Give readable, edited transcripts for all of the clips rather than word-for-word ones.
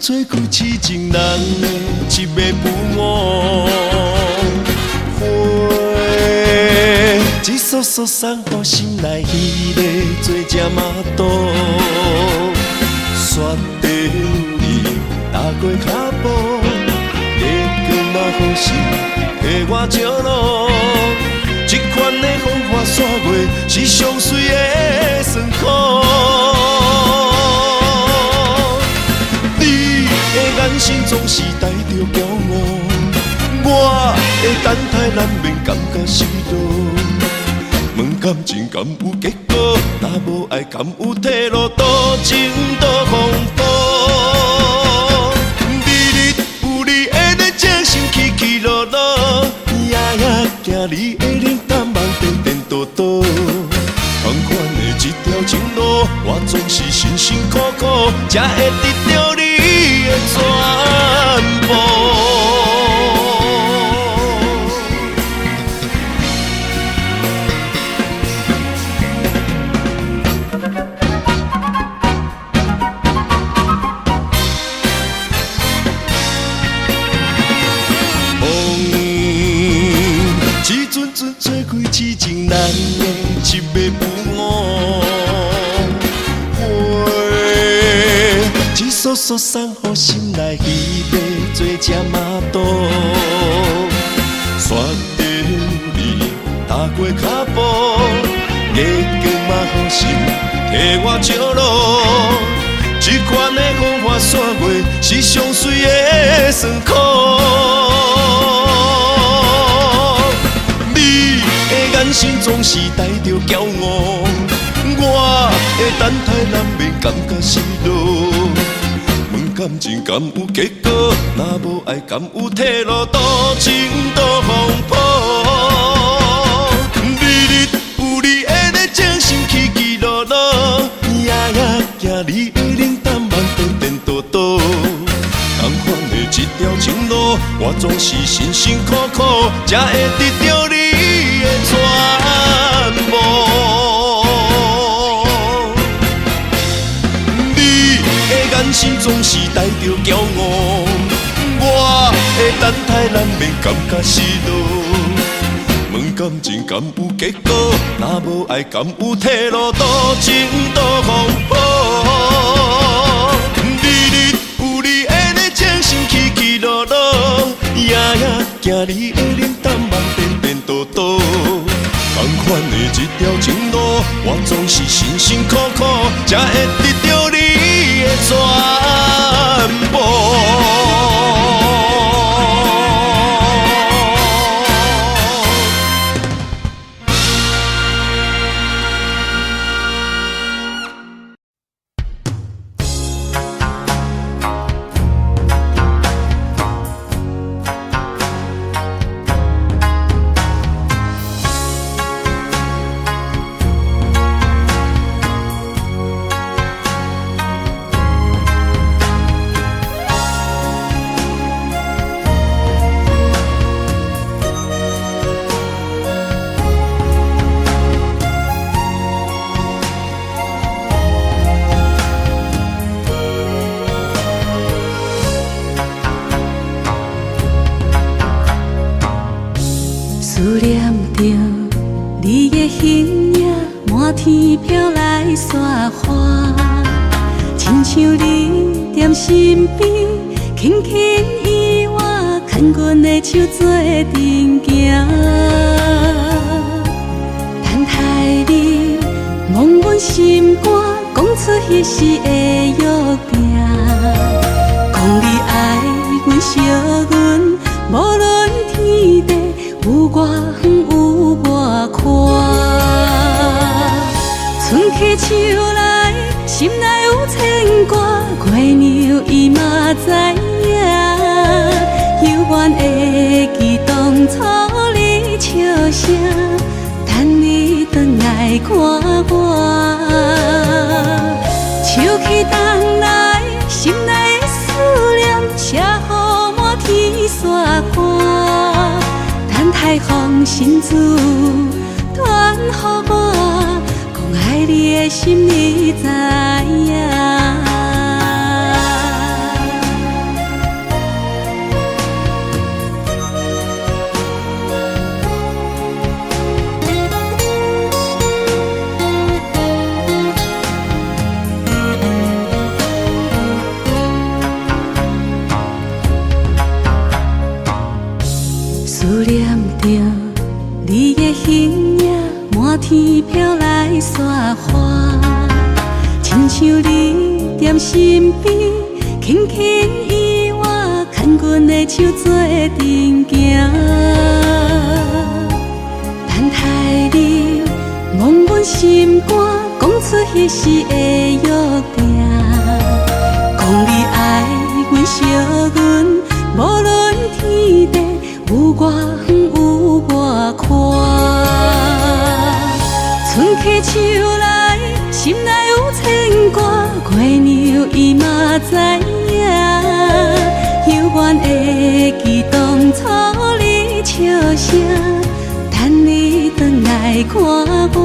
吹开痴情人的一个布偶。花，一束束送予心内彼个做只马肚，雪地有你踏过脚步，月光嘛予心替我照路。这款的风花雪月是上媠的酸苦。你的眼神总是帶著驕傲，我的等待難免感覺失落。問感情敢有結果？若無愛敢有退路？多情多風波。日日有你的熱情，心起起落落，夜夜行你的冷淡，夢顛顛倒倒。同款的這條情路，我總是辛辛苦苦，才會得著你的全部。風一陣陣吹開痴情人的一个布偶，花一束束送予心內彼个做只馬肚，雪地有你踏過腳步，月光嘛予心替我照路。這款的風花雪月是上媠的酸苦。你的眼神總是帶著驕傲，我的等待難免感覺失落。問感情敢有結果？若無愛敢有退路？多情多風波。日日有你的熱情，心起起落落，夜夜行你的冷淡，夢顛顛倒倒。同款的這條情路，我總是辛辛苦苦，才會得著你的全部。你的眼神總是帶著驕傲，我的等待難免感覺失落。問感情敢有結果？若無愛敢有退路？多情多風波。日日有你的熱情，心起起落落，夜夜行你的冷淡，夢顛顛倒倒。同款的這條情路，我總是辛辛苦苦，才會得著你的全部。思念著你的形影，滿天飄來雪花，親像你踮身邊，輕輕伊我牽阮的手做陣行。等待你摸阮心肝，講出彼時的約定，講你愛阮惜阮，無論天地有偌遠有偌寬。春去秋來，心內有牽掛，月娘伊嘛知影，猶原會記當初你笑聲，等你轉來看我。秋去冬來，心內的思念，寫予滿天雪花。等待風信子傳予我，講愛你的心你知影。飄來雪花，親像你踮身邊，輕輕伊我牽阮的手做陣行。等待你摸阮心肝，講出彼時的約定，講你愛阮惜阮，無論天地有偌遠有偌寬。春去秋來，心內有牽掛，月娘伊嘛知影，猶原會記當初你笑聲，等你轉來看我。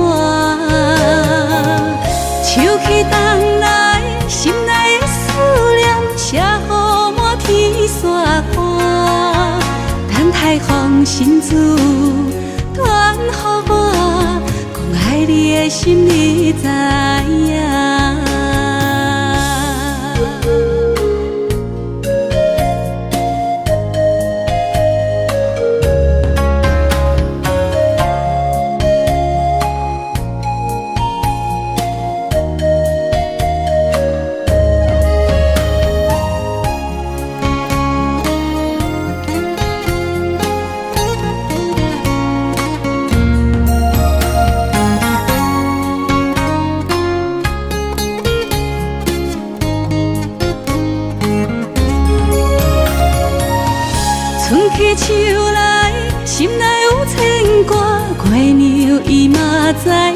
秋去冬來，心內的思念，寫予滿天雪花，等待風信子傳予我，講愛你的心你知影。春去秋來，心內有牽掛，月娘伊嘛知影，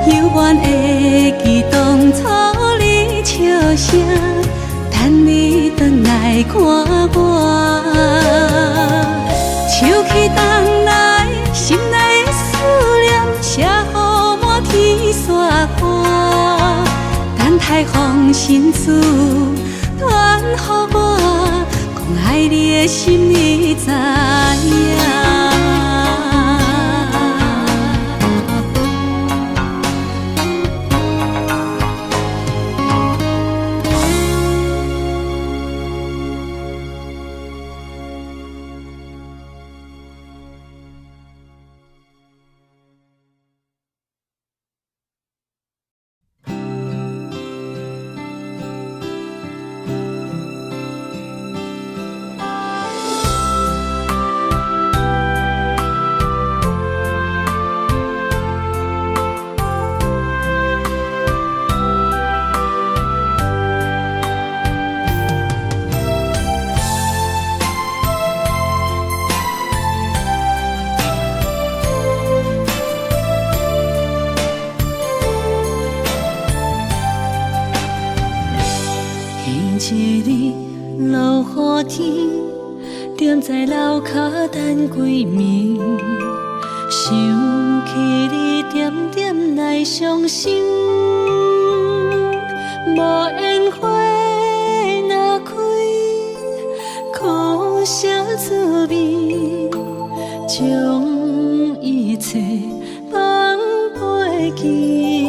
猶原會記當初你笑聲，等你轉來看我。秋去冬來，心內的思念，寫予滿天雪花，等待風信子傳予我，講愛你的心你知影。彼一日落雨天，踮在樓跤等幾暝，想起你點點來傷心，無緣花若開，苦啥滋味，將一切放袂記。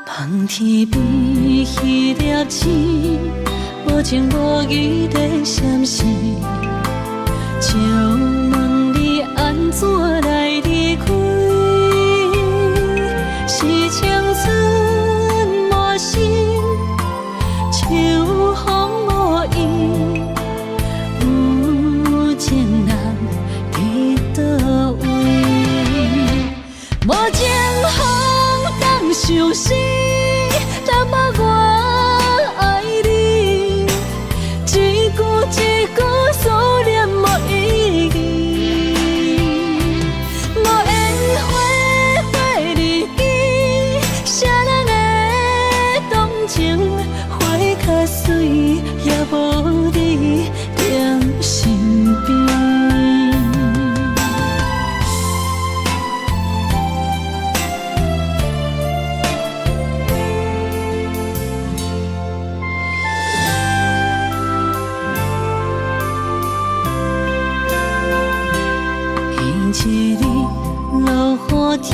望天邊彼粒星，無情無義的閃烁，笑問你按怎來離開？是青春滿身，秋風無意，有情人佇佗位？無情風當相思，淡薄我愛你，一句一句思念無意義，無緣花花離枝，誰人會動情？花較水，也無你踮身邊。彼一日落雨天，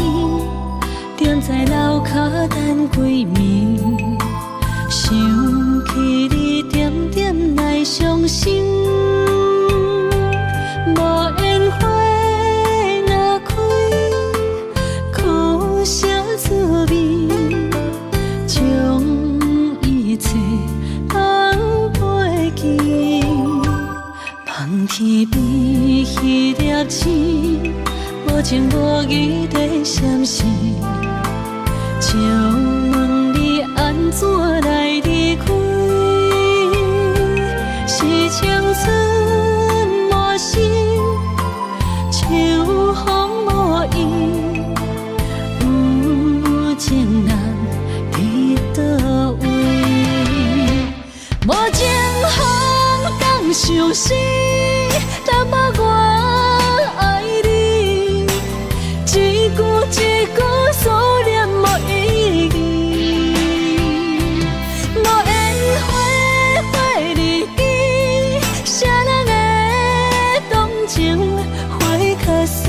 踮在樓跤等幾暝，想起你點點來傷心，無緣花若開，句一句思念無意義，無緣花花日記，啥人會動情？花較水，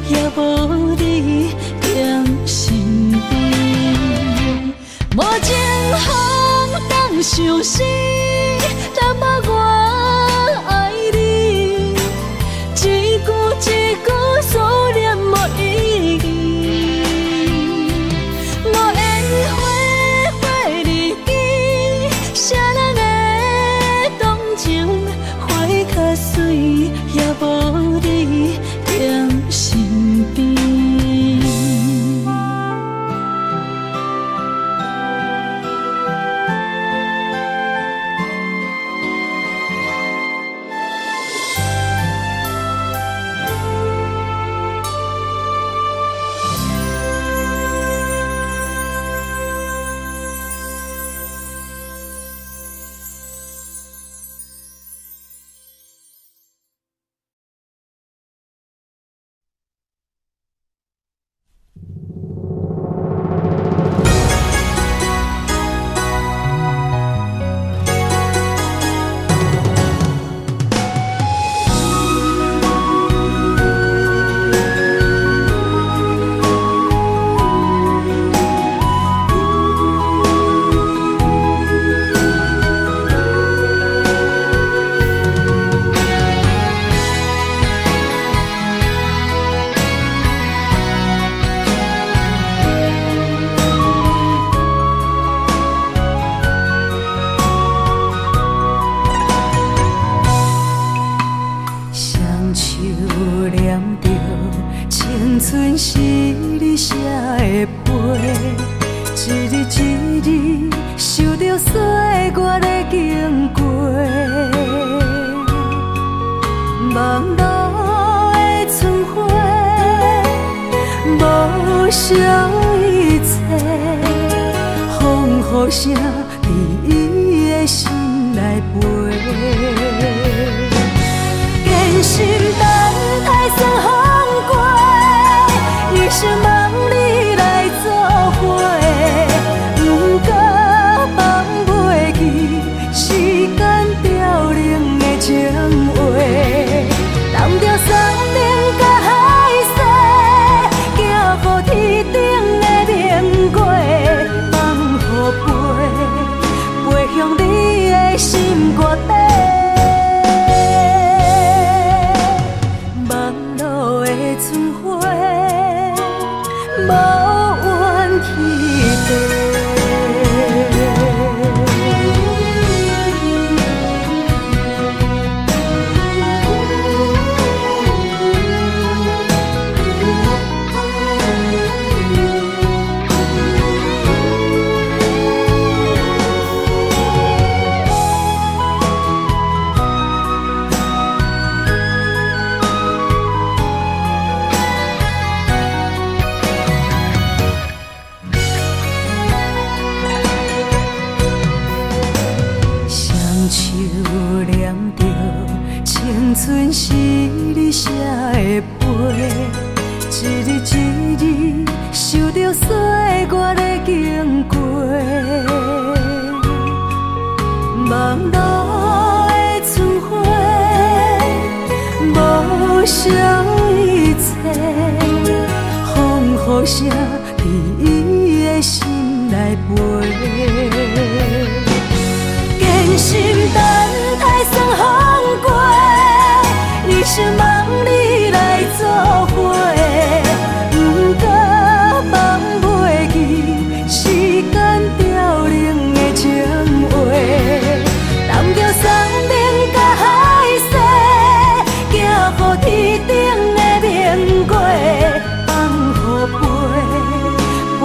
也無你踮身邊。無情風當相思，淡薄我愛你。一句一句思念無意義，無緣花花日記，啥人會動情？花較水，也無你踮身邊。雙手念著青春是你寫的批，一字一字受著歲月的經過，網路的春花，無惜一切，風雨聲佇伊的心內飛。堅心等待算風過，一生望你來做伙，不過放袂記時間凋零的情話，擔著桑林佮海誓，寄予天頂的明月，放予飛，飛向你的心肝底。網路的春花，無怨天地。雙手念著青春是你寫的批，一字一字受著歲月的經過，網路的春花，無惜一切，風雨聲佇伊的心內飛。堅心等待算風過，一生望你來做伙，不過放袂記時間凋零的情話，擔著桑林佮海誓，寄予天頂的明月，放予飛，飛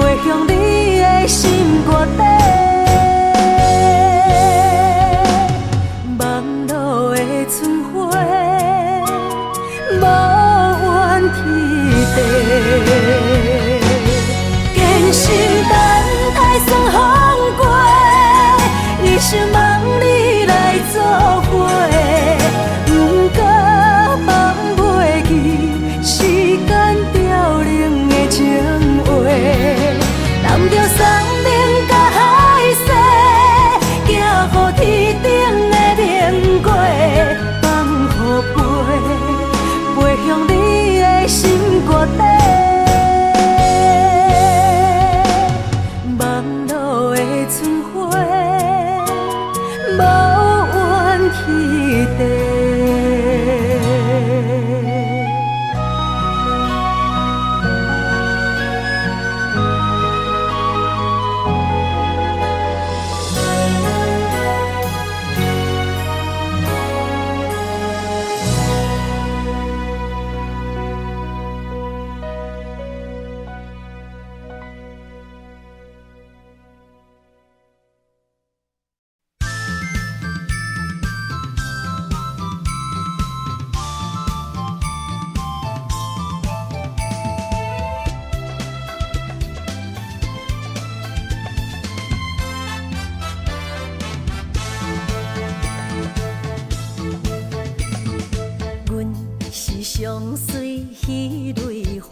上媠彼蕊花，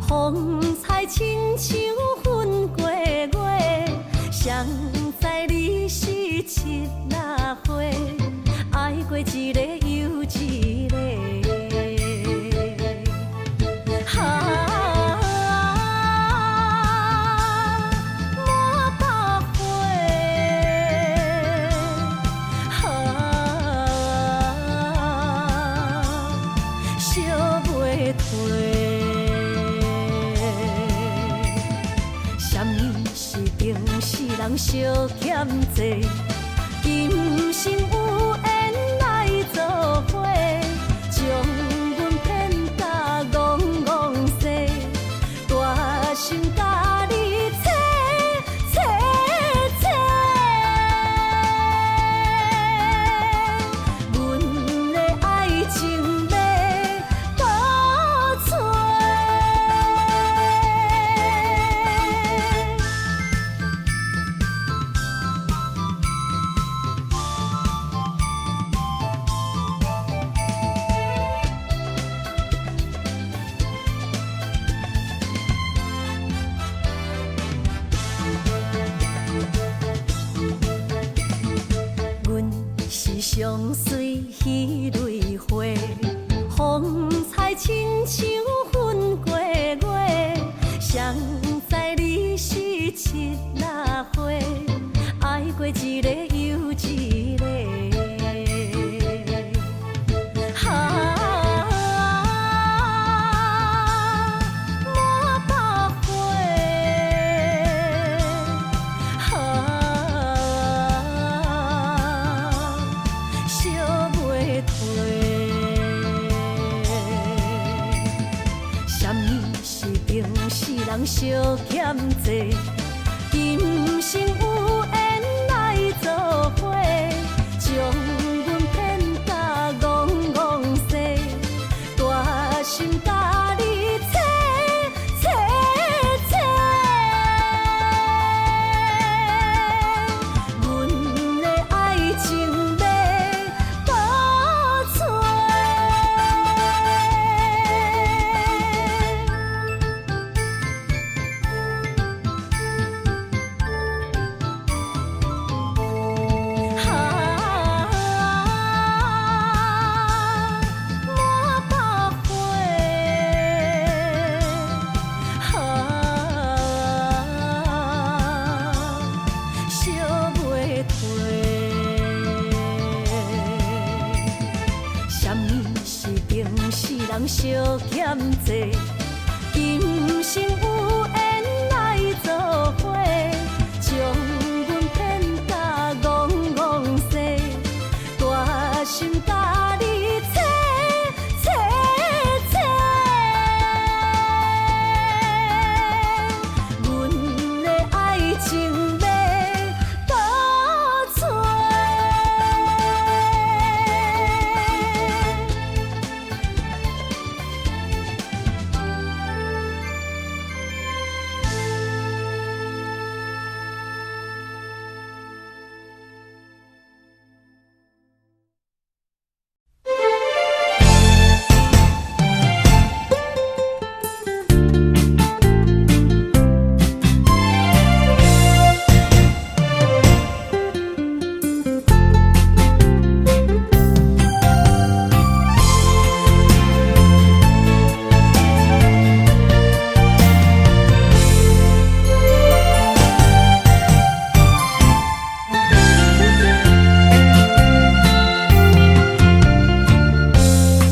風采親像粉過月。誰知你是七仔花，愛過一個又一個。啊，滿腹花，啊，燒袂褪。啥物是情死人相欠債？今生有緣來做伙，將阮騙甲戇戇西，大心共你切切切。阮的愛情欲倒揣。阮是上媠彼蕊花，風采親像粉過月。誰知你是七仔花，愛過一個又一個。啊，滿腹花，啊，燒袂褪。啥物是情死人相欠債？今生有緣來做伙，將阮騙甲戇戇西，大心共你切切切。阮的愛情欲倒揣。啊，滿腹花，啊，燒袂褪。啥物是情死人相欠債？今生有緣來做伙，將阮騙甲戇戇西，大心共你切切切。阮的愛情欲倒揣。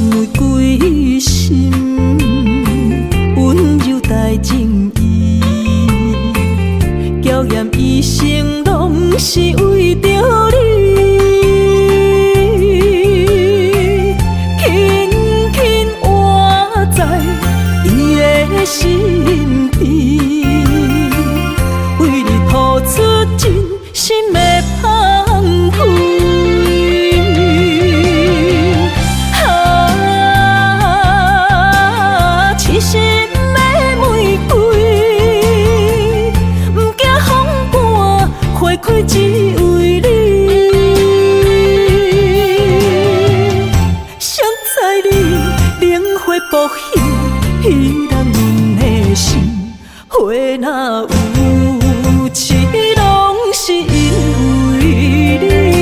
玫瑰心，溫柔帶情意，嬌豔一生攏是為著你，輕輕倚在伊的身邊，為你吐出真心的芳菲。啊，痴心的玫瑰，毋驚風寒，花開只為你。若有痴，攏是因為你。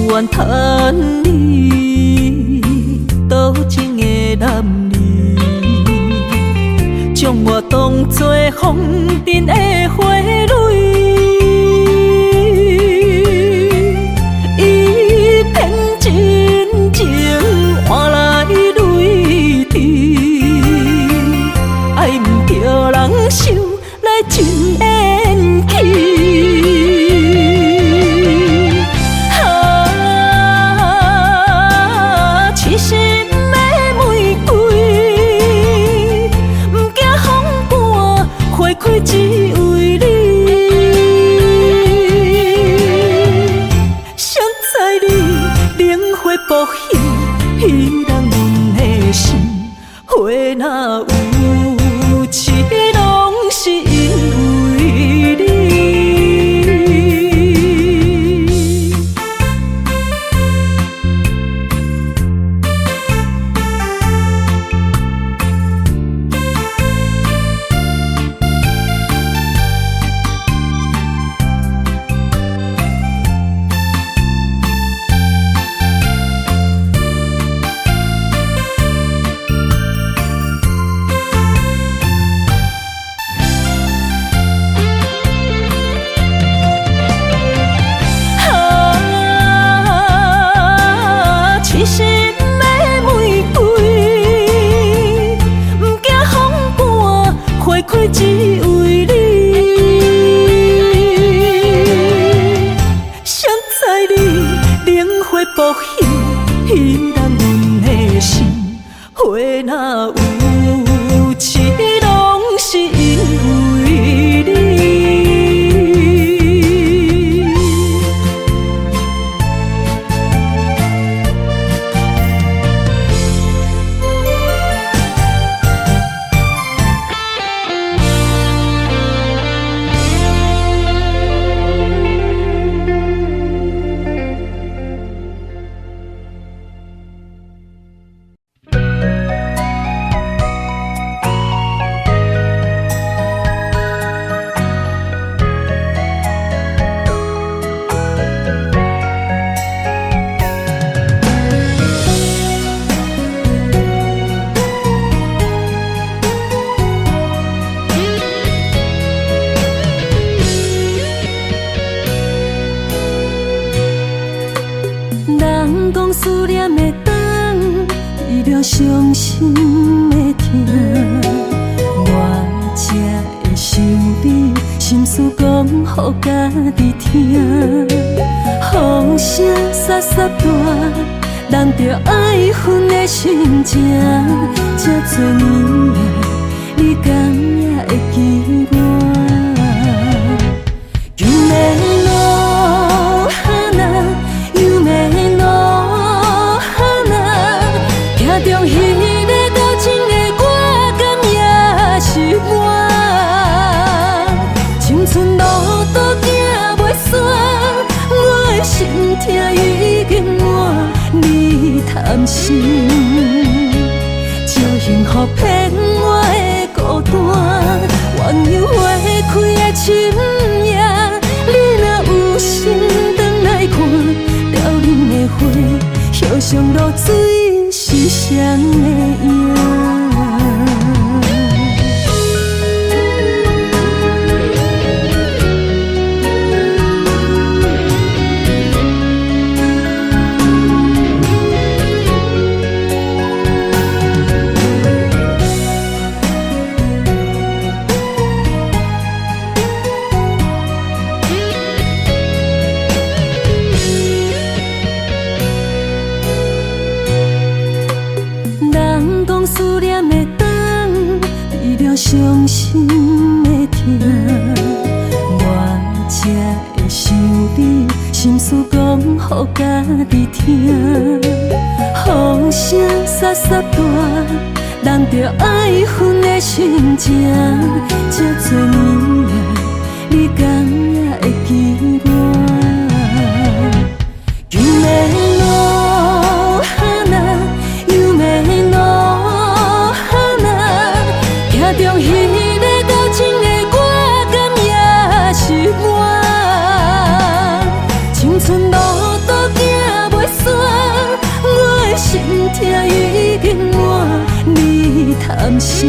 怨嘆你多情的男兒，將我當作風塵的花蕊，伊騙真情換來淚滴，愛毋著人想來真緣起。痴心的玫瑰，毋驚風寒，花開只為你。誰知你靈花薄幸，彼人阮的心，花若有痴，攏是因為你。啊，痴心的玫瑰，毋驚風寒，花開只為你。誰知你靈花薄幸，彼人阮的心，花若有痴，攏是因為你。人講思念會長，治療傷心的疼，我才會想你，心事講予家己聽。風聲沙沙大，人著愛恨的心情，這多年啊，你敢也會記我？夢の花，夢の花，行中彼个多情的我，敢也是我？青春路途行袂煞，我的心痛已經滿，你貪心，将幸福騙我的孤單，鸳鸯花開的深夜，你若有心轉來看，凋零的花，葉上露水是誰的影？人傷心的疼，我才會想你，心事講予家己聽。風聲沙沙大，人著愛恨的心情，這多年來，你敢也會記我？夢の花，夢の花，行中彼个多情的我，敢也是我？青春路途行袂煞，我的心痛已經滿，你貪心，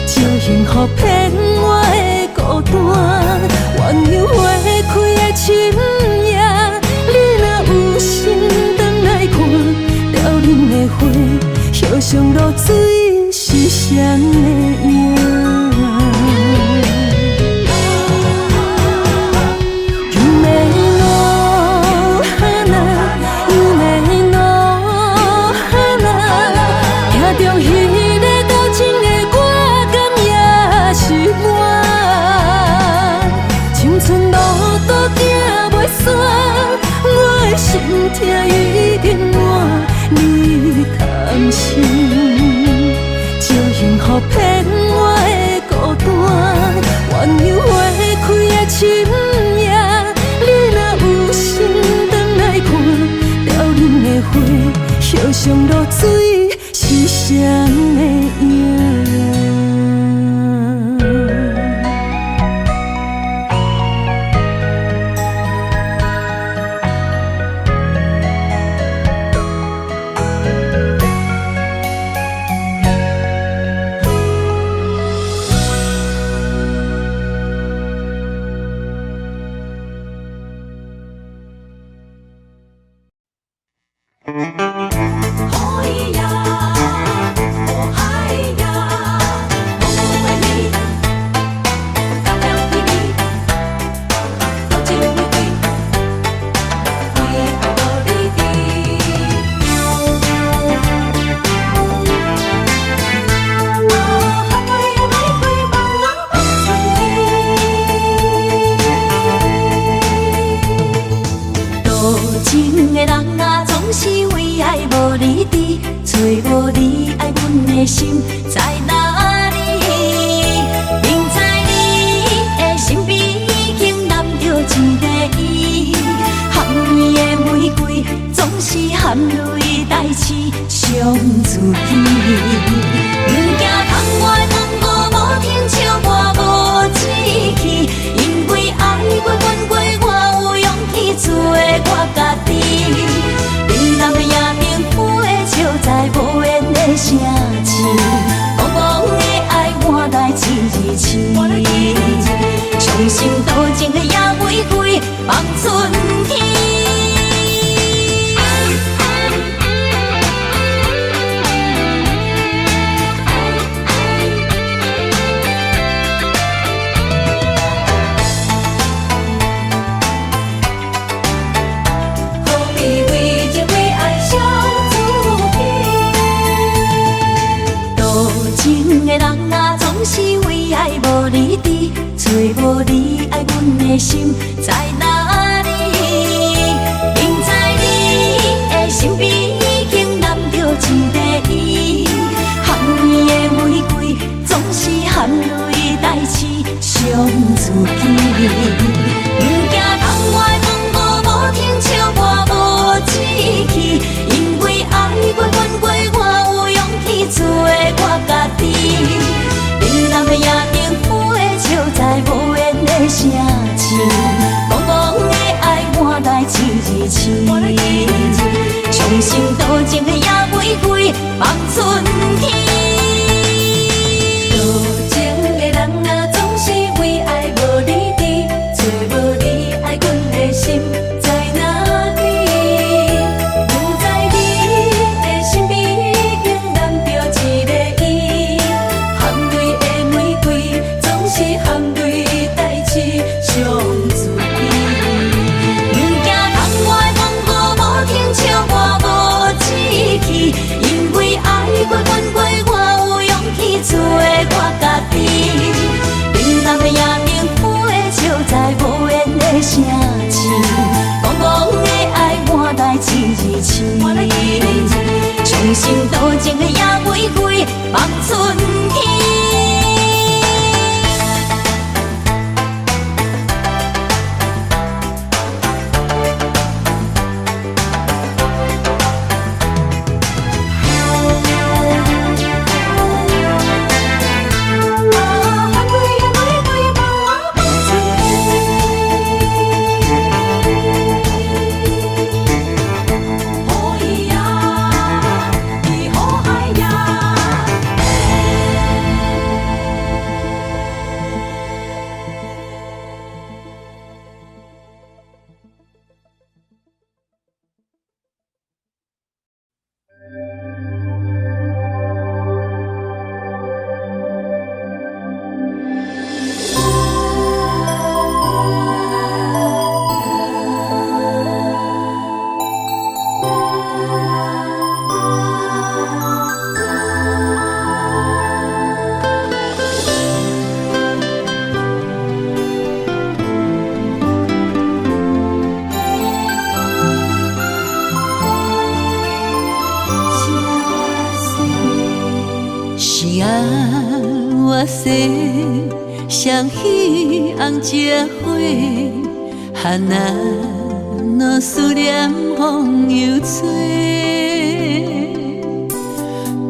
借幸福騙我的孤單，鸳鸯花開的深夜，你若有心轉來看，凋零的花，葉上露水是誰的影？夢の花，夢の花，行中彼个多情的我，敢也是我？青春路途行袂煞，我的心痛已經滿，你貪心，借幸福騙我的孤單，鸳鸯花開的深夜，你若有心轉來看，凋零的花，葉上露水是誰的影？多情的人啊，總是為愛無理智，找無你愛阮的心在哪裡？明知你的身邊已經攬著一个伊，含淚的玫瑰總是含淚代志傷自己。不驚窗外風雨無停，笑我無志氣，因為愛過怨過，我有勇氣做我家己。冷淡的夜燈花笑在無緣的城市，茫茫的愛換來一日痴，傷心多情的夜玫瑰放春天。何必為情為愛傷自己？多情的人啊，總是為愛無理智，找無你愛阮的心在哪裡？明知你的身邊已經攬著一個伊，含淚的玫瑰總是含淚代志傷自己。不驚窗外風雨無停，笑我無志氣，因為愛過怨過，我有勇氣做我家己。冷淡的夜燈花笑在無緣的城市，茫茫是按怎勢，雙喜紅石花，哈那諾思念風又吹，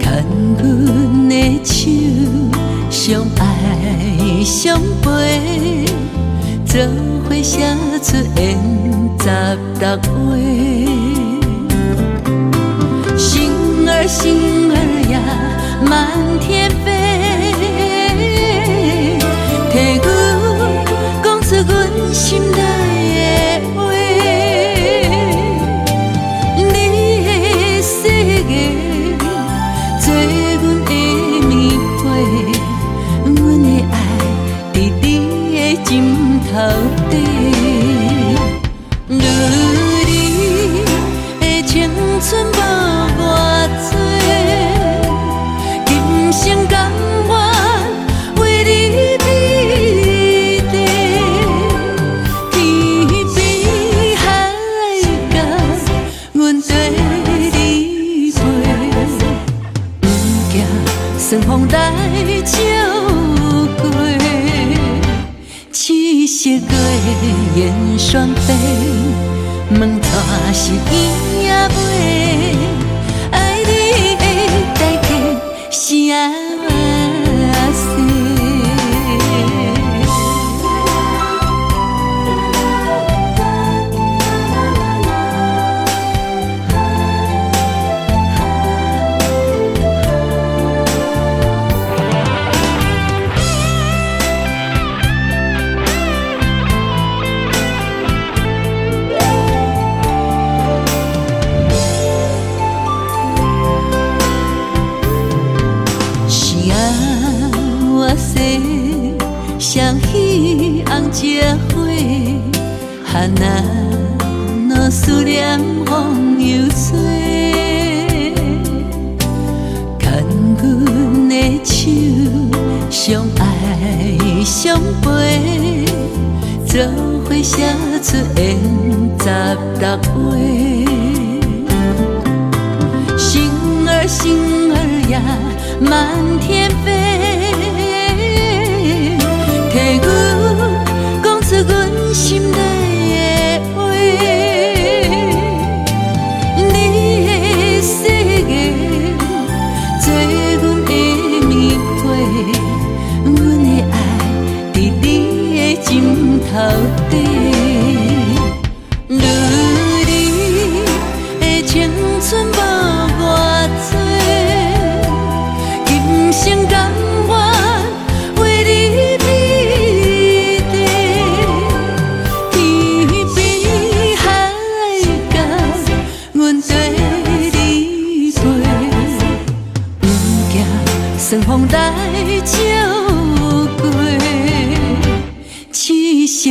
牽阮的手，相愛相陪，做伙寫出緣十六話。星兒星兒呀，滿天飛，替阮講出阮心內的話。你的誓言做阮的棉被，阮的愛佇你的枕頭底。女兒的青春無偌濟，今生甘願為你飛地，天邊海角，阮綴你飛，毋驚順風來照過。七色月燕雙飛，問娶是伊也袂，愛你的代價是按怎勢？是按怎勢，雙喜紅石花，哈那諾思念風又吹，牽阮的手，相愛相陪，做伙寫出緣十六話。星兒星兒呀，滿天飛，替阮講出阮心內的話。你的誓言做阮的棉被，阮的愛佇你的枕頭底。女兒的青春無偌濟，今生甘願為你飛地，天邊海角，阮綴你飛，毋驚順風來照過。七色月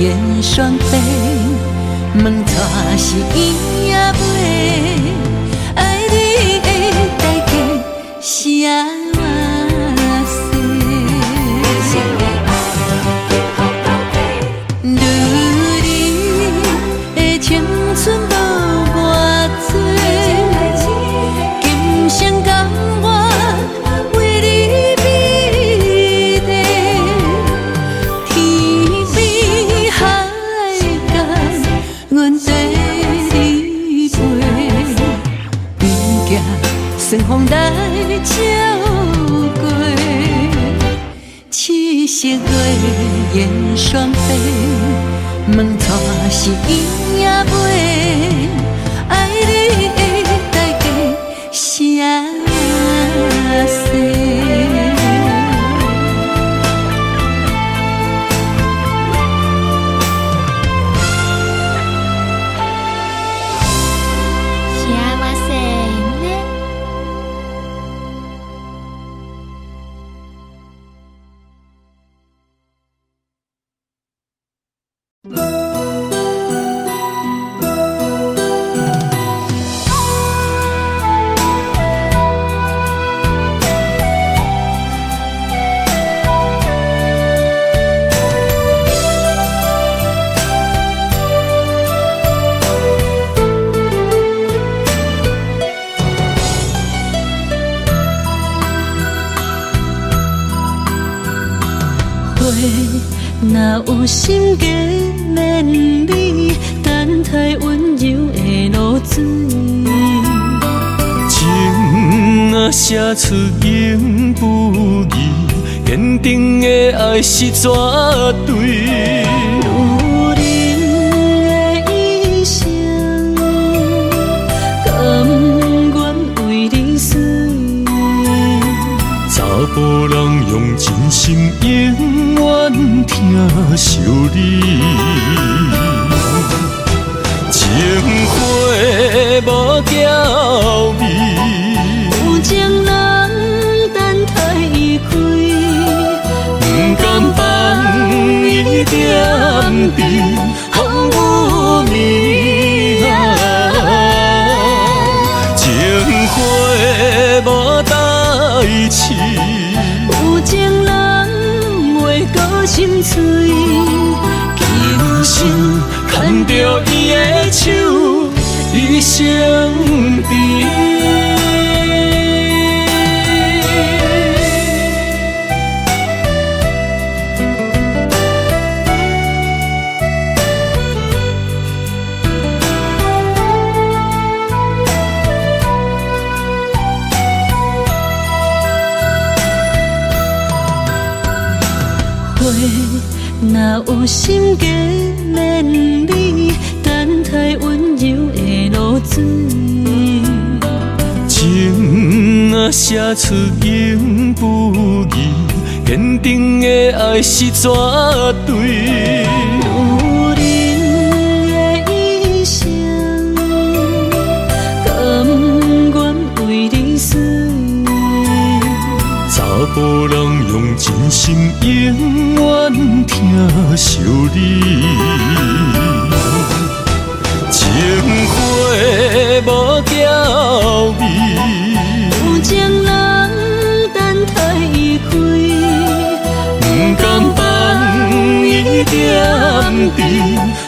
燕雙飛，問娶是伊也袂，愛你的代價是按怎勢？女兒的青春無偌濟，今生甘願為你飛地，天邊海角，阮綴你飛，毋驚順風來照過。七色月燕雙飛，問娶是伊也袂，愛你的代價是按怎勢？是按怎勢呢？若有心加勉你，等待溫柔的露水。情若寫出永不移，堅定的愛是絕對。女人的一生，甘願為你死。查埔人用真心永遠疼惜你。情花無嬌美，有情人等待伊開，不甘放伊踮伫風雨暝。情花無代誌，有情人袂閣心碎，今生牽著伊的手，一生甜。花若有心加勉你，等待溫柔的露水。情若寫出永不移，堅定的愛是絕對。女人的一生，甘願為你死。查埔人用真心永遠疼惜你。情花無嬌美，有情人等待伊開，不甘放伊踮伫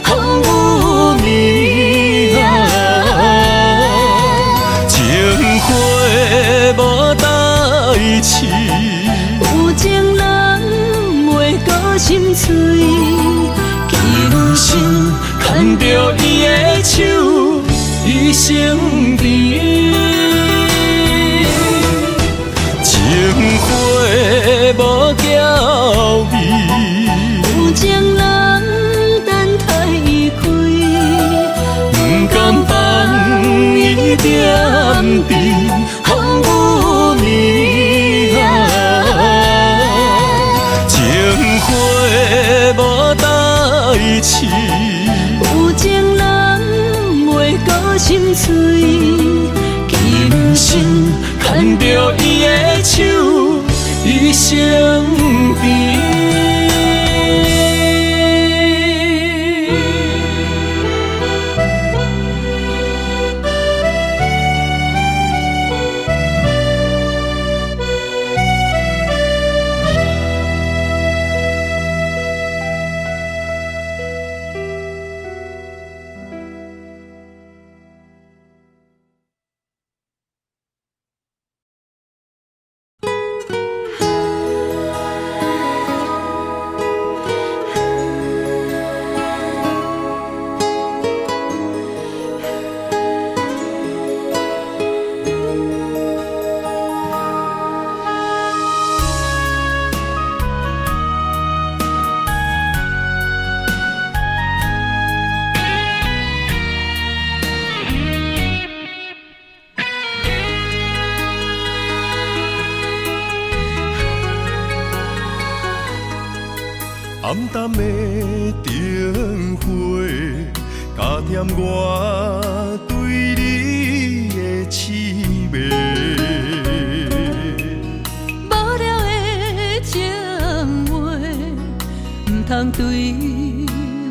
風雨暝。情花無代誌，有情人袂閣心碎，今生牽著伊的手，一生甜。情花無嬌美，有情人等待伊開，不甘放伊踮伫風雨暝。情花無代誌，有情人袂閣心碎，今生牽著伊的手，一生甜。暗淡的燈火，加添我對你的痴迷。無聊的情話，毋通對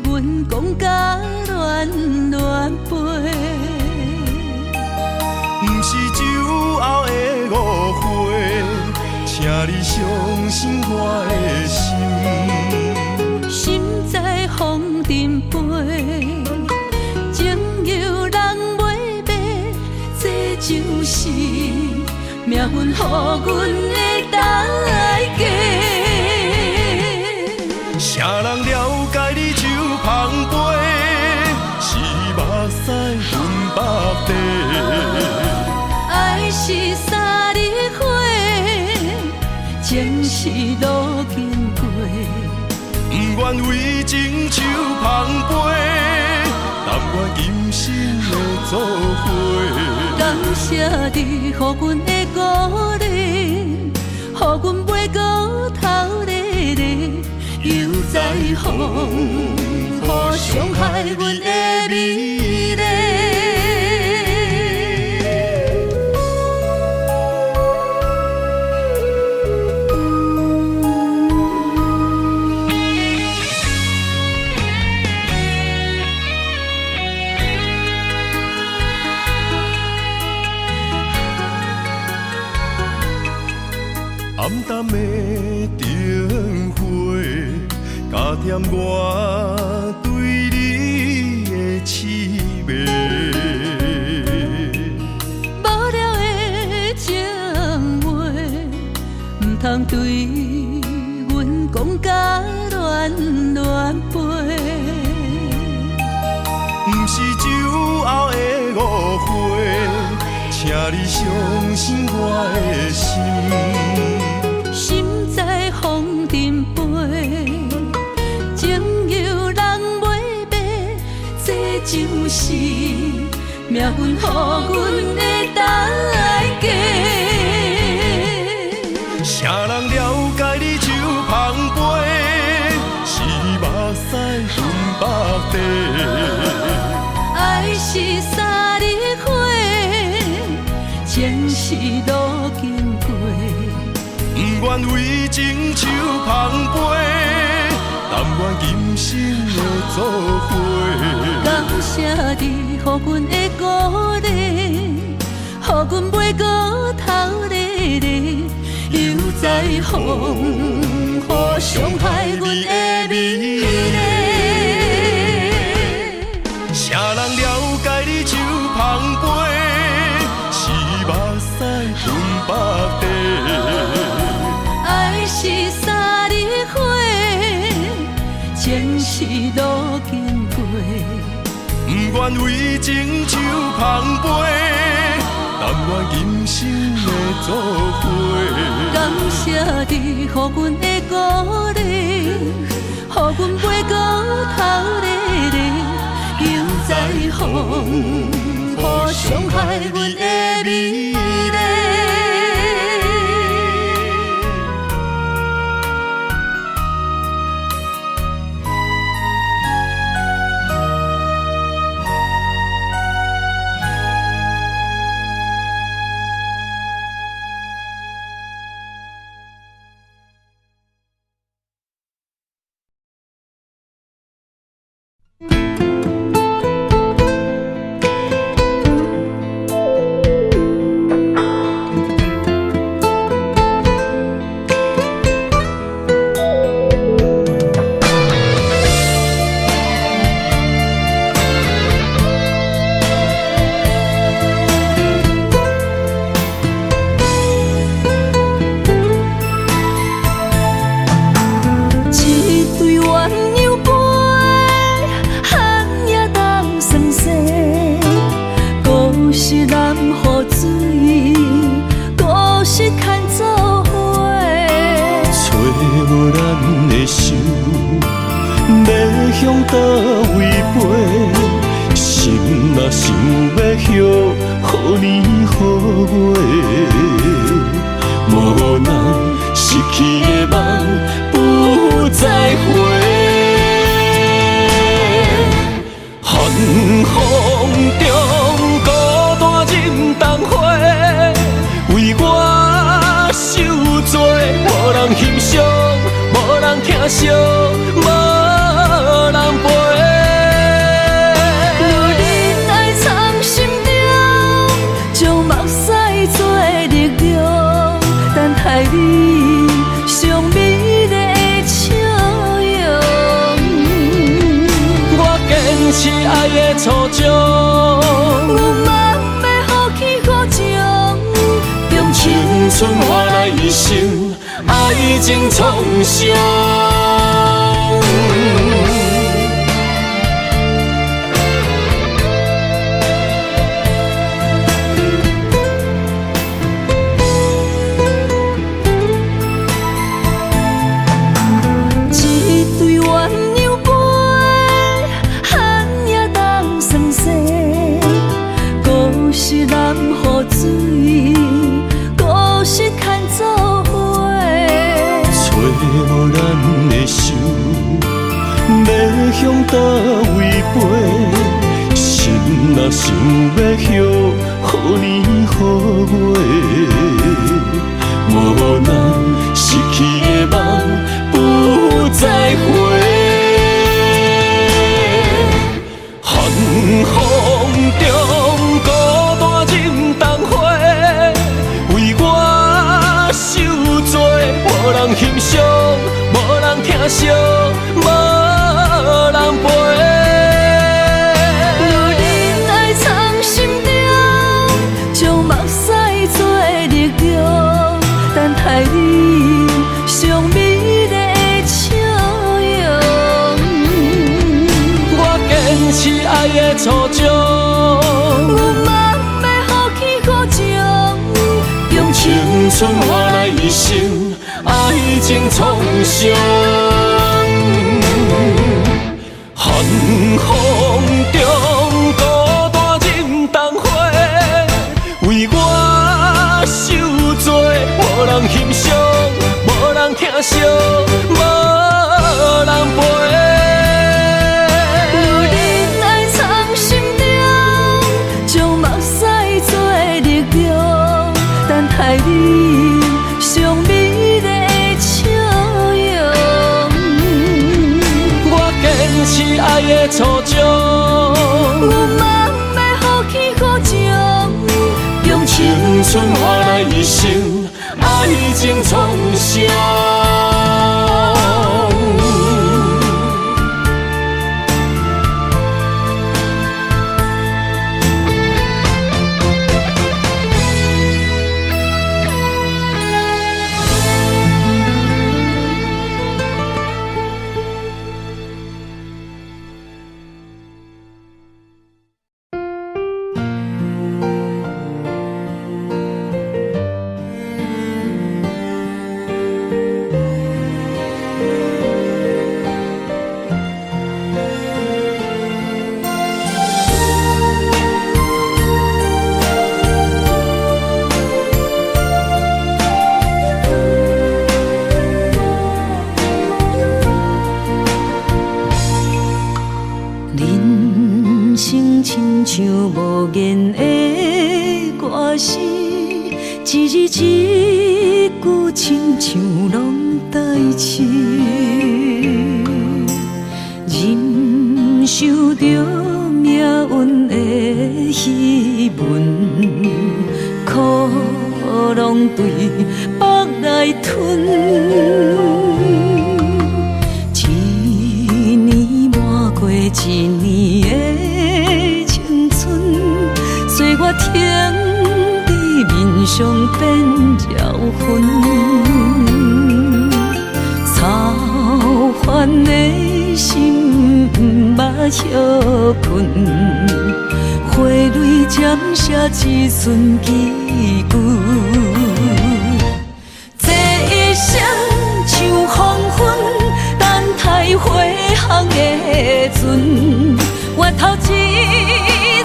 阮講甲亂亂飞。毋是酒後的誤會，請你相信我的心。心在風塵飛，情由人袂迷，這就是命運予阮的代價。情是路經過。不願為情手捧杯，甘願今生的做伙。感謝你予阮的鼓勵，予阮袂閣頭咧咧，猶在風雨傷害阮的美麗。暗淡的燈火，加添我對你的痴迷。無聊的情話，毋通對阮講甲亂亂飞。毋是酒後的誤會，請你相信我的心。心在風塵飛，情由人袂迷，這就是命運予阮的代價。誰人了解你手捧杯，是目屎吞腹地。愛是三日花，情是路經過。不願為情手捧杯，甘願今生的做伙。感謝你予阮的鼓勵，予阮袂閣頭咧咧，猶在風雨傷害阮的美麗。誰人了解你手捧杯，是目屎吞腹地。愛是三日花，情是路經過。不願為情手捧杯，甘願今生的做伙。感謝你予阮的鼓勵，予阮袂閣頭咧咧，猶在風雨傷害阮的美麗。一對鴛鴦飞，寒夜冬霜雪，孤是南湖水，孤是牵做伙。揣無咱的手，欲向佗位飛？心若想欲予年予月，無奈失去的夢不再回。寒風中孤單忍冬花，為我受罪，無人欣賞，無人疼惜，無人陪。女人愛藏心中，將目屎做力量，等待你上美麗的笑容。我堅持愛的初衷，阮夢欲予起予情，用青春換來一生愛情創傷。无咱的手，欲向佗位飞？心若想欲歇，好年好月，无奈失去的梦不再回。寒风中孤单忍冬花，为我受罪，无人欣赏，无人疼惜，无人陪。留忍爱藏心中，将目屎做力量，等待你上美丽的笑容。我坚持爱的初衷，阮嘛欲予起苦情，用青春换来一生爱情创伤。寒风中孤单忍冬花，为我受罪，无人欣赏，无人疼惜，无人陪。留忍爱藏心中，将目屎做力量，等待你上美丽的笑容。我坚持爱的初衷，阮嘛欲予起苦情，用青春换来一生爱情创伤。人生亲像无言的歌词，一字一句亲像拢代志。忍受著命运的戏文，苦拢对腹内吞。一年瞞過一年的青春，岁月停伫面上变招魂，操烦的心毋捌歇睏，花蕊针写一寸祈求。这一生像黄昏，等待回航的船，回头一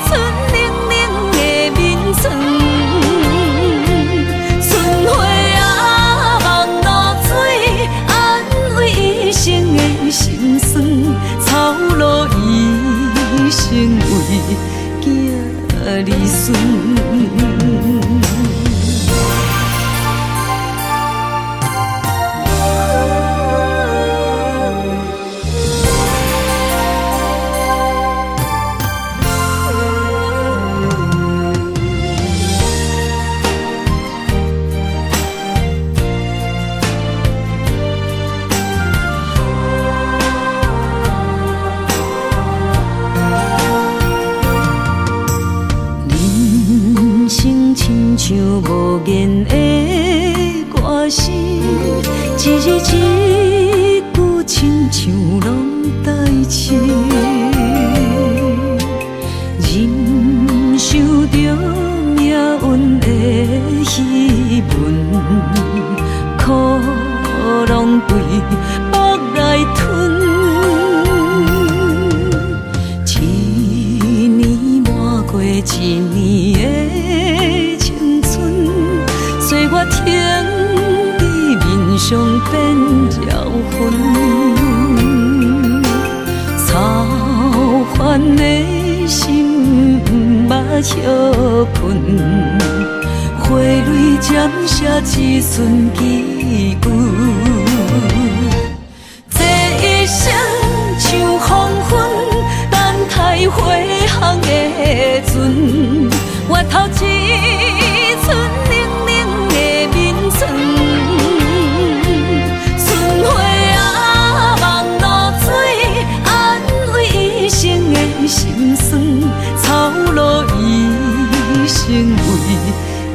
寸冷冷的眠床。春花啊，梦露水，安慰一生的心酸，草露一生为囝儿孙。人生亲像无言的歌词，一字一句亲像拢代志。忍受著命运的戏文，苦拢对腹内吞。一年瞞過一年的青春，歲月停伫面上伤變了魂。操煩的心毋捌歇睏，花蕊針寫一寸祈求。這一生像黃昏，等待花香的船，月頭一寸冷冷的眠床。春花啊，望露水，安慰一生的心酸，草露一生為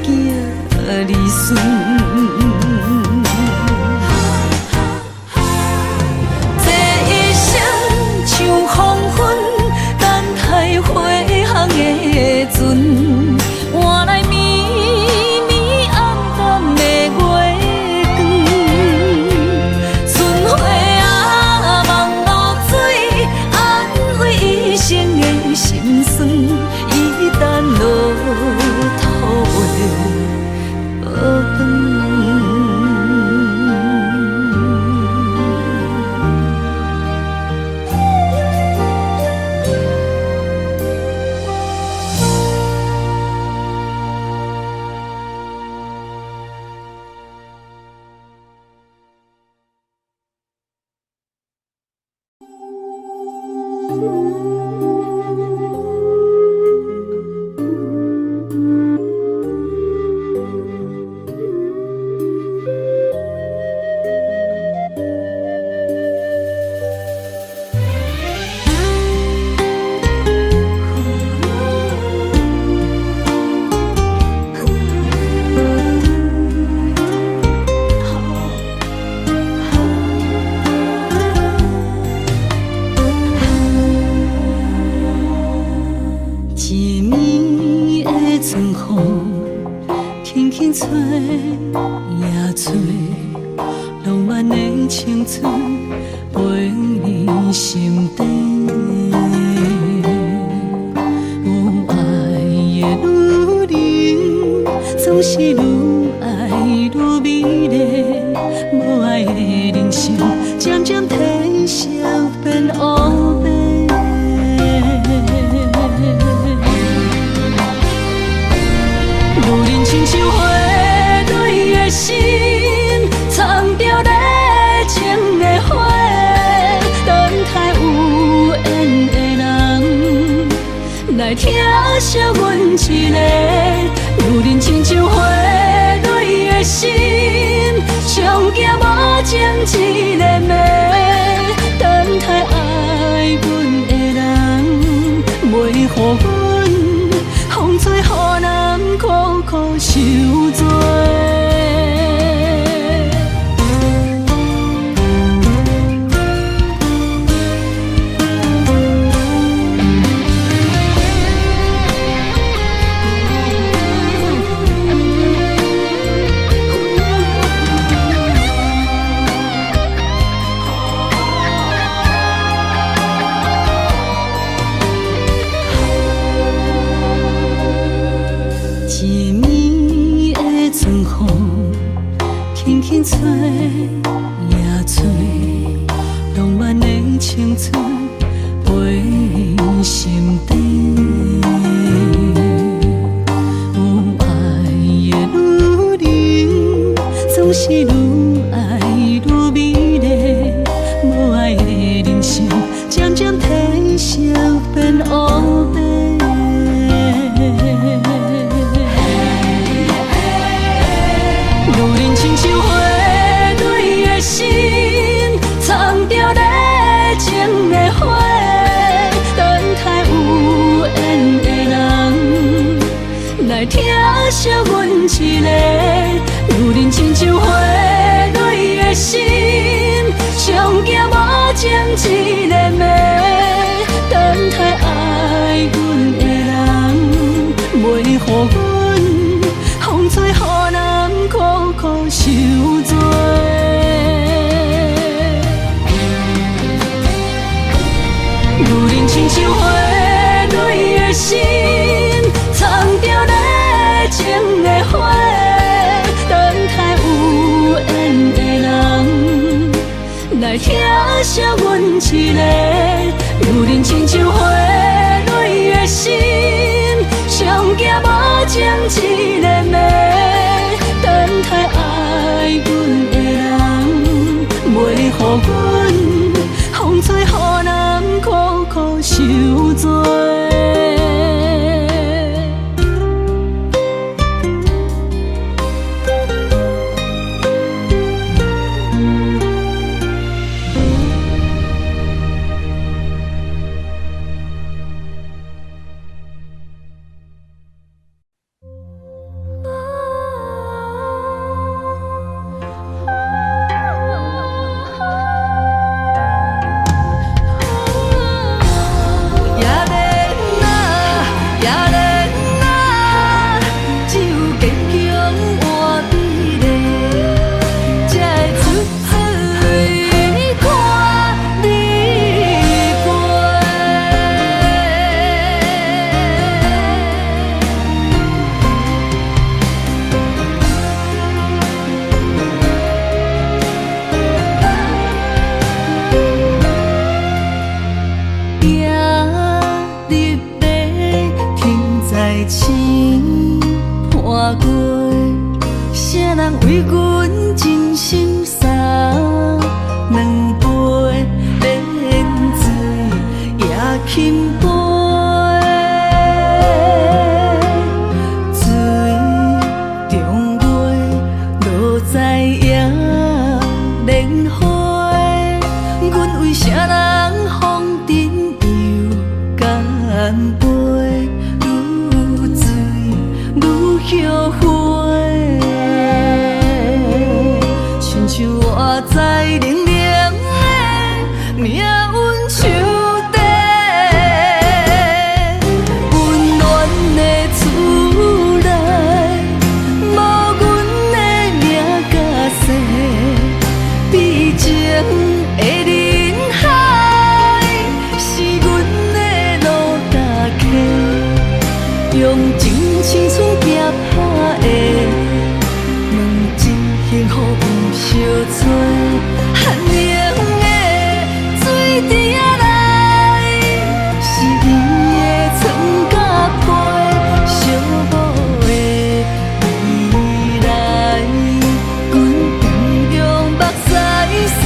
囝兒孫。這一生像黃昏，等待花香的船，換來暝暝暗淡的月光。春花啊，望露水，安慰一生的心酸，伊等落土袂倒轉。一暝的春風，輕輕吹呀吹，浪漫的青春飛入心底。有愛的女人，總是愈愛愈美麗；無愛的人生，漸漸褪色變烏白。女人親像花蕊的心，藏著熱情的火，等待有緣的人來疼惜阮一个。女人親像花蕊的心，上驚無情一个暝，等待愛阮的人，袂予阮風吹予人苦苦受罪。一暝的春風，輕輕吹呀吹，浪漫的青春飛入心底。有愛的女人，總是愈愛愈美麗；無愛的人生，漸漸褪色變烏白。女人親像花蕊的心，藏著熱情的火，等待有緣的人來疼惜阮一個。女人親像花蕊的心，上驚無情一個暝，等待愛阮的人，袂予阮風吹予人苦苦受罪。女人親像花蕊的心，藏著熱情的火，等待有緣的人个，犹恁親像花蕊的心，上驚無情一个暝，等待愛阮的人，袂予阮風吹予人苦苦受罪。也免啊，也免啊，只有堅強換美麗，才會出水看你過。行入马，停在青伴月，啥人為阮真心送兩杯免醉也轻飞？水中月，落在野莲花，阮為啥人風塵又干杯？愈醉愈後悔，親像活在冷冷的命運樹底，溫暖的厝內，無阮的名甲姓，悲情的人海，是阮的路搭客，用真青春拼打的，问真幸福毋相揣，寒冷的水池仔內，是伊的床甲被，寂寞的未來，阮當用目屎洗。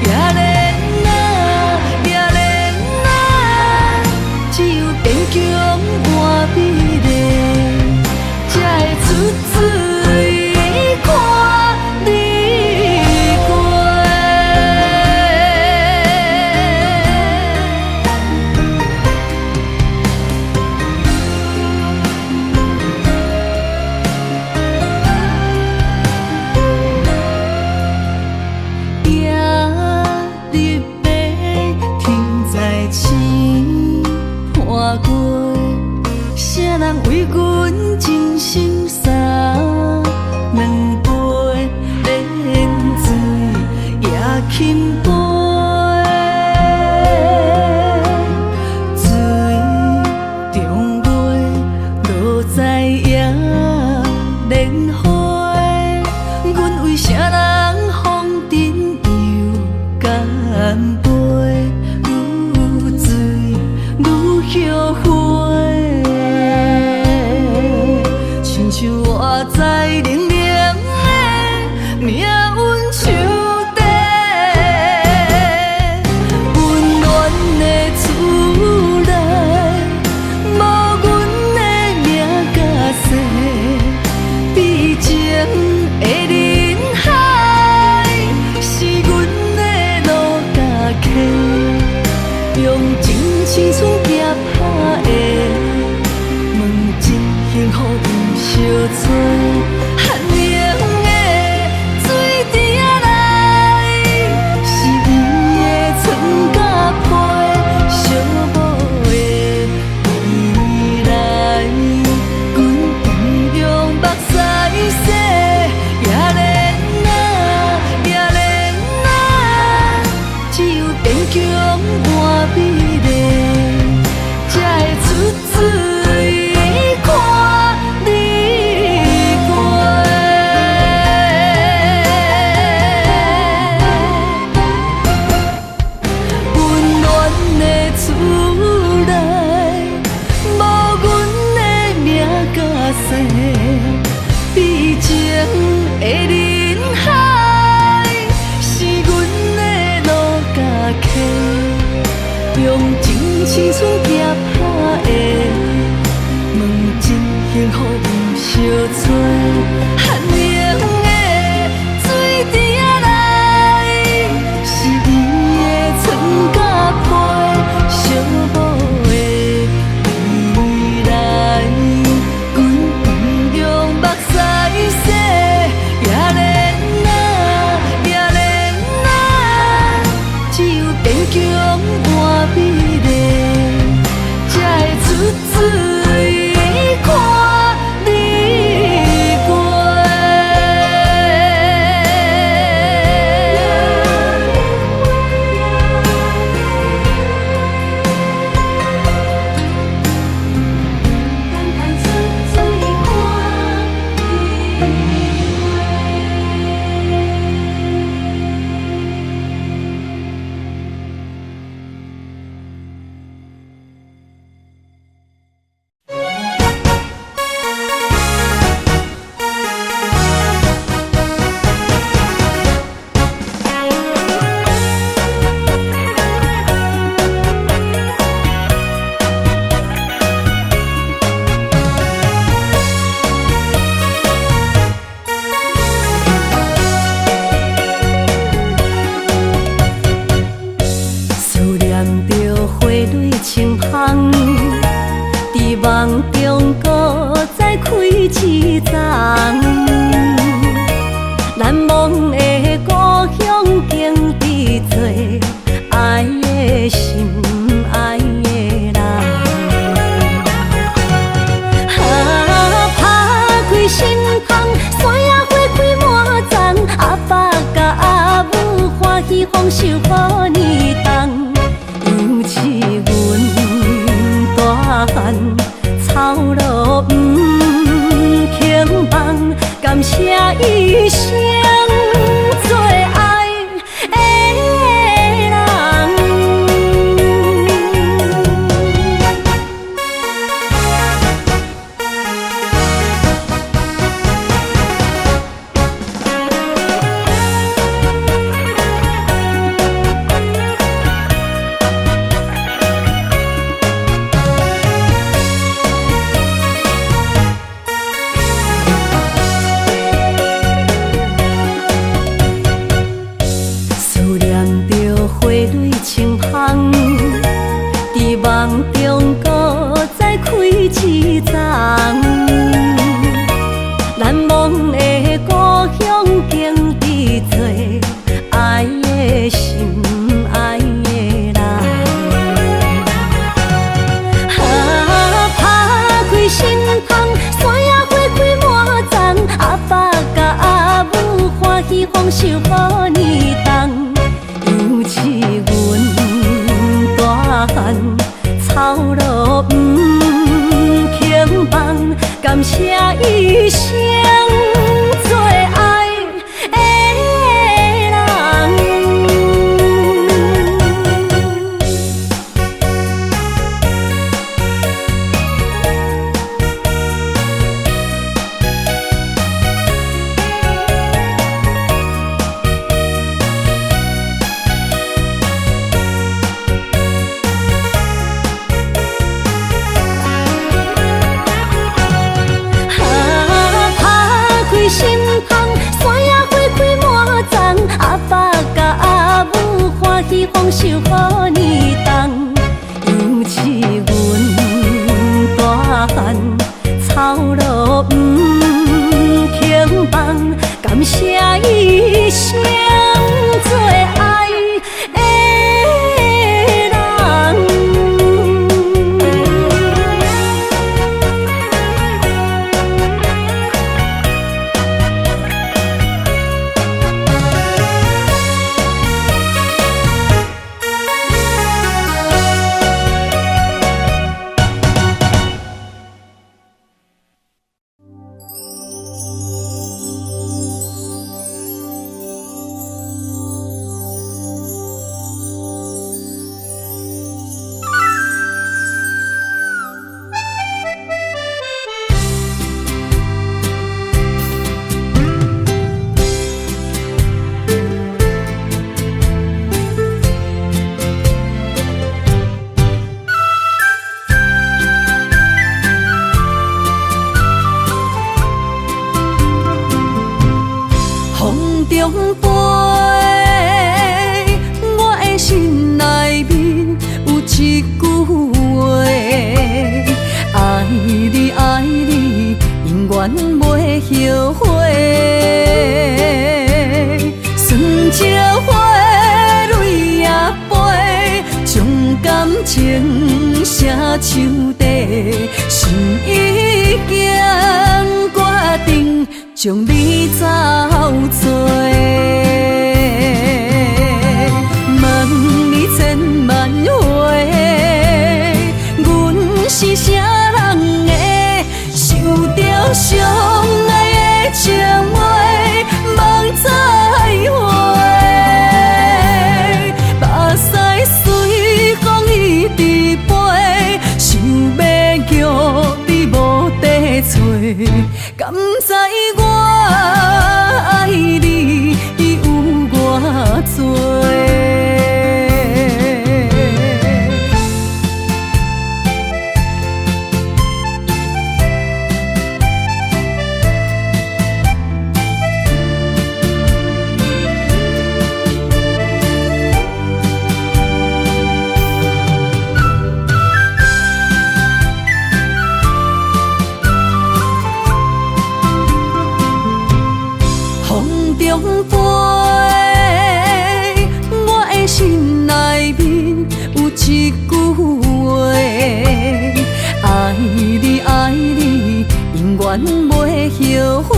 也免啊，也免啊，只有堅強換美麗，才會出水看你過。行入马，停在青伴月，啥人為阮真心送兩杯免醉也轻飞？水中月，落在野蓮花，阮為啥人風塵又干杯？愈醉愈後悔，親像活在冷冷的命運樹底，青春拚拍的，问真幸福毋相揣，寒冷的水池仔內，是伊的床佮被，寂寞的未來，阮毋用目屎洗，也免啊，也免啊，只有堅強換美麗，才會出水看你過。等待出水看你過。思念著花蕊青芳，佇夢中閣再開一叢。難忘的故鄉景致多，愛的心，愛的人。啊，拍開心窗，山野花開滿叢，阿爸佮阿母歡喜豐收予年冬。猶似阮大漢，操勞毋肯放，感謝一生最愛的人。思念著花蕊青芳，佇夢中閣再開一叢。難忘的故鄉景致多，愛的心，愛的人。啊，拍開心窗，山野花開滿叢，阿爸佮阿母歡喜豐收予年冬。猶似阮大漢，操勞毋肯放，感謝一生最愛的人。啊，拍開心窗，山野花開滿叢，阿爸佮阿母歡喜豐收予年冬。猶似阮大漢，操勞毋肯放，感謝一生最愛的人。願袂後悔。酸石花，淚也飛，將感情寫樹底，心已經決定將你走做。問你千萬回，阮是啥人的？受著相愛的情話，夢再會，目屎隨風一直飛，想欲叫你無地揣，敢知我愛你有偌濟？風中飛，我的心內面有一句話：愛你愛你，永遠袂後悔。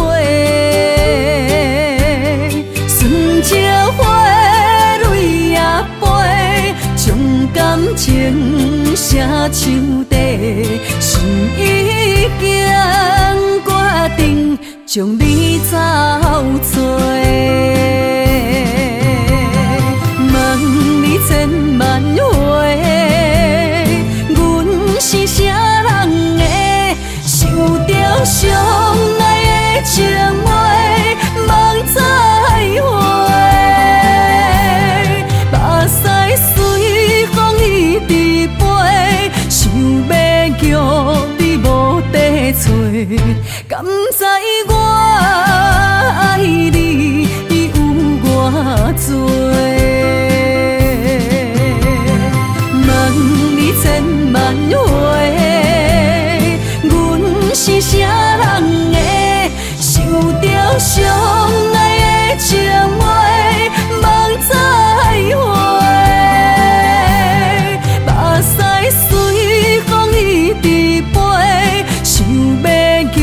酸石花，淚也飛，將感情寫樹底，心已經決定將你走做。問你千萬回，阮是啥人的？受著相愛的情話，夢再會，目屎隨風一直飛，想欲叫你無地揣，敢知我愛你有偌濟？問你千萬回，阮是啥人的？受著相愛的情話，夢再會，目屎隨風一直飛，想欲叫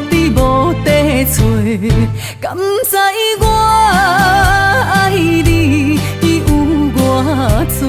你無地揣，敢知我愛你有偌濟？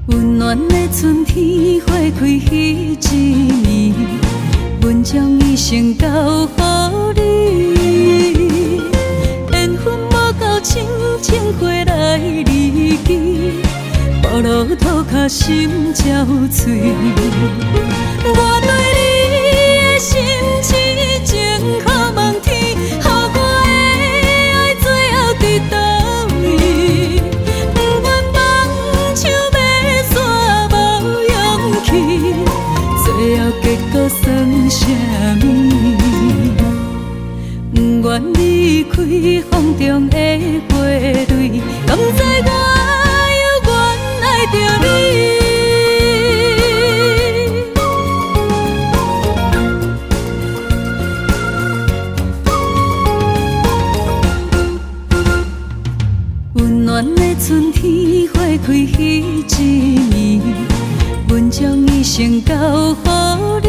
溫暖的春天，花開彼一暝，阮將一生交予你。緣分無夠深，情花來離奇，暴露塗跤心焦碎。我對你的心痴情好望天，予我的愛最後佇佗位？不願放手欲散無勇氣，最後結果算啥物？不願離開風中的花蕊，敢知我猶原愛著你。溫暖的春天，花開彼一暝，阮將一生交予你。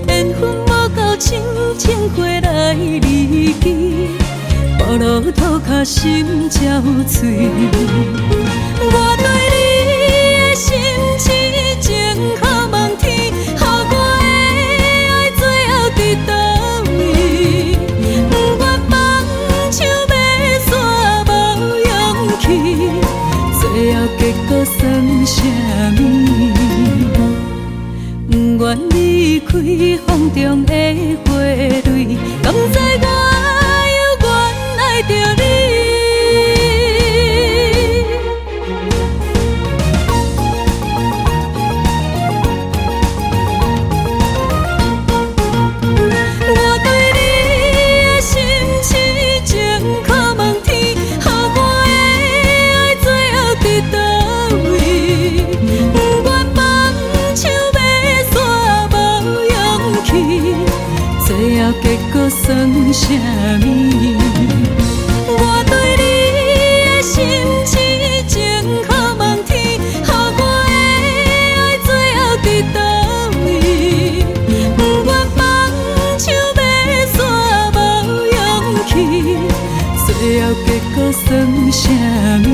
緣分無夠深，情花來離奇，暴露塗跤心焦碎。我對你的心開風中的花蕊，敢知我猶原愛著你。我對你的心痴情可問天，予我的愛最後佇佗位？不願放手欲煞無勇氣，最後結果算啥物？我對你的心痴情可問天，予我的愛最後佇佗位？不願放手欲煞無勇氣，最後結果算啥物？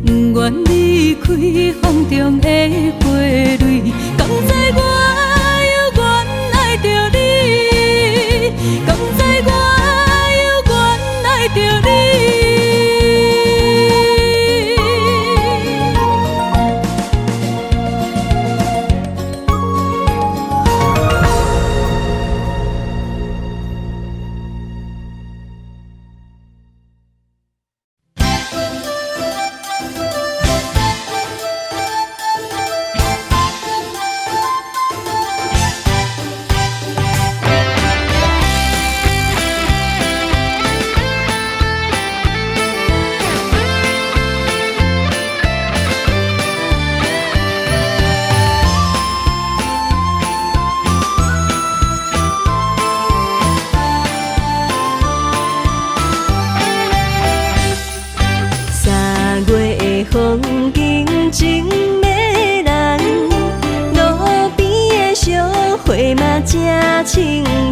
不願離開風中的花蕊，敢知我猶原愛著你？敢知我猶原愛著你？三月的風景真迷人，路邊的小花嘛正清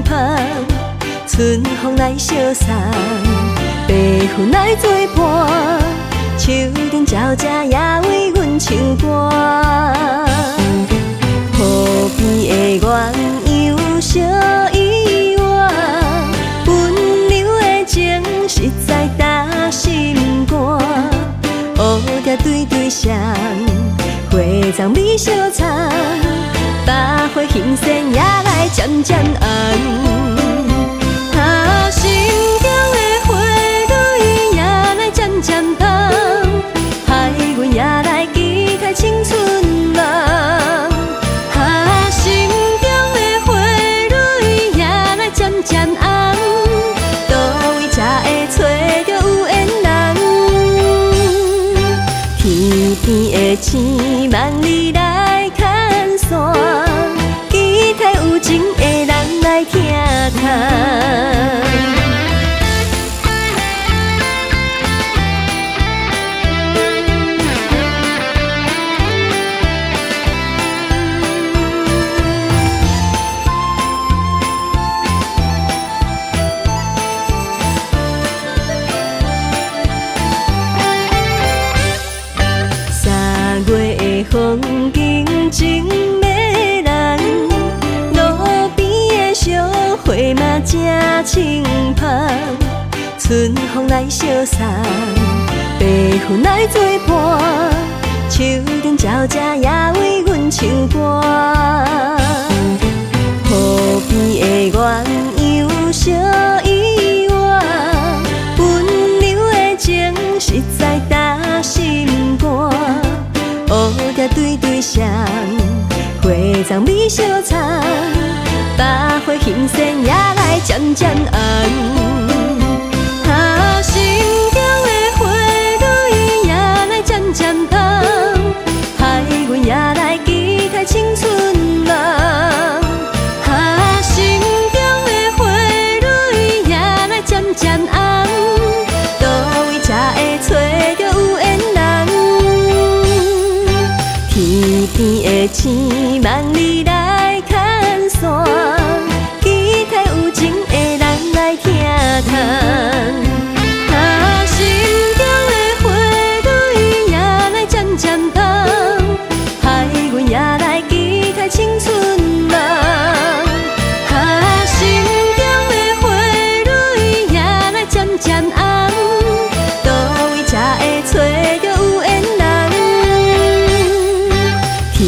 芳，春風來相送，白雲來作伴，樹頂鳥只也為阮唱歌。河邊的鸳鸯相依偎，溫柔的情實在打心肝。蝴蝶對對雙，花丛美相參，百花新鮮也來漸漸紅。啊，心中的花蕊也來漸漸香，海阮也來期待青春夢。啊，心中的花蕊也來漸漸紅，佗位才會揣著有緣人？天邊的星萬里來牽線，期待有情的人來聽空。三月的風景真迷人，路邊的小花嘛正清芳，春風來相送，白雲來作伴，樹頂鳥只也為阮唱歌。河邊的鸳鸯相依偎，溫柔的情實在打心肝。蝴蝶對對雙，花叢美相參，百花新鮮也來漸漸紅。啊，心中的花蕊也來漸漸香，海阮也來期待青春夢。啊，心中的花蕊也來漸漸紅，佗位才會揣著有緣人？天邊的星萬里來牽線，期待有情的人來聽空。啊，心中的花蕊也來漸漸香，海阮也來期待青春夢。啊，心中的花蕊也來漸漸紅，佗位才會揣著有緣人？天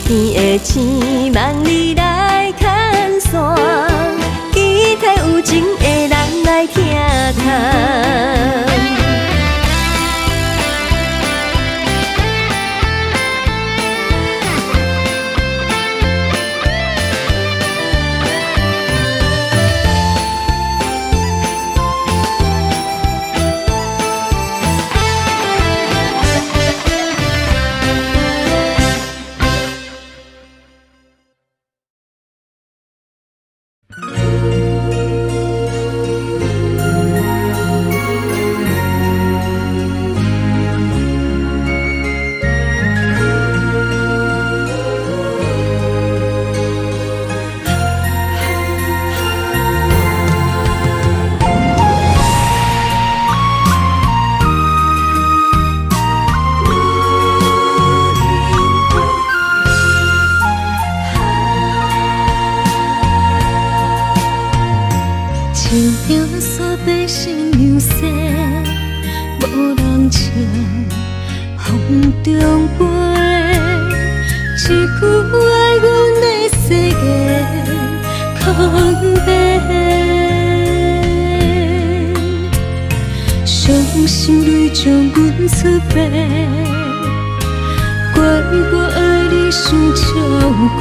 邊的星萬影煞变新娘逝，無人唱，風中飛。一句愛阮的誓言空白，傷心淚將阮出賣，怪我愛你傷超過，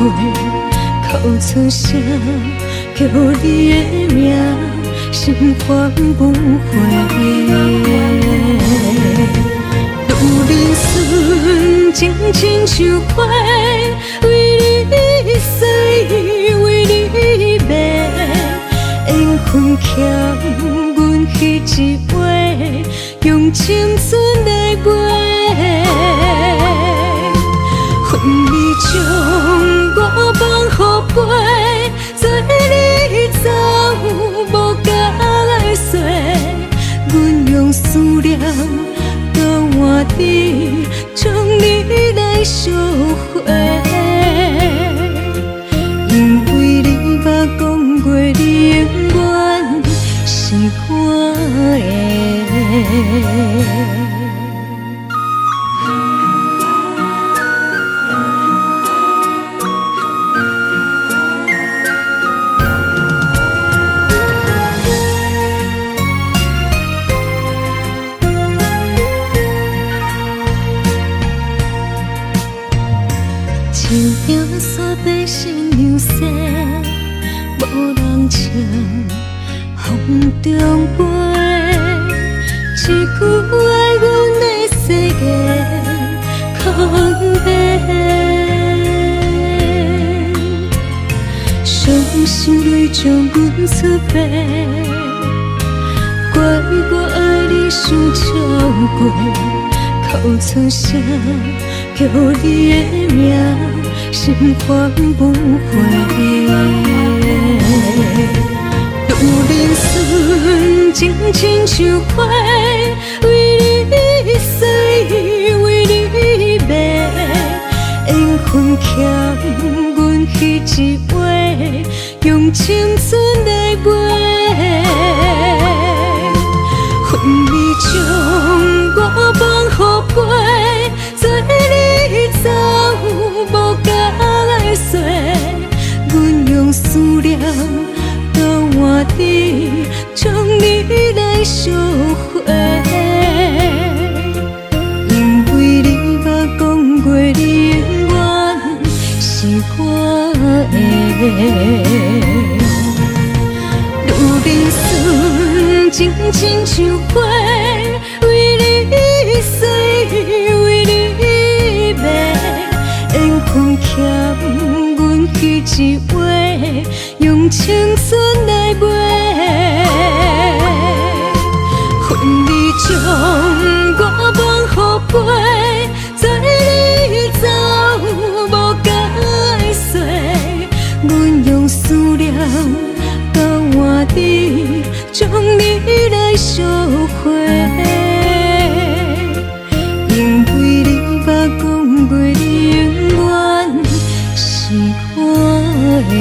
哭出聲叫你的名，心煩不回。女人純情親像花，為你醉，為你迷，緣分欠阮彼一話，用青春來賣。分你將我放予飛，做你走無解釋，阮用思念交換你，將你來贖回。因為你捌講過，你永遠是我的。樹影煞變新娘逝，無人唱，風中飛。一句愛阮的誓言空白，傷心淚將阮出賣，怪我愛你傷超過，哭出聲叫你的名，心煩不回。女人純情親像花，為你醉，為你迷，緣分欠阮彼一話，用青春來賣。分你將我放予飛，做你走無解釋，阮用思念交換你，將你來贖回。因為你捌講過，你永遠是我的。女人純情親像花，為你醉，為你迷，緣分欠阮彼一話，用青春來賣。分你將我放予飛，做你走無解釋，阮用思念交換你，將你來贖回。因為你捌講過，你永遠是我的。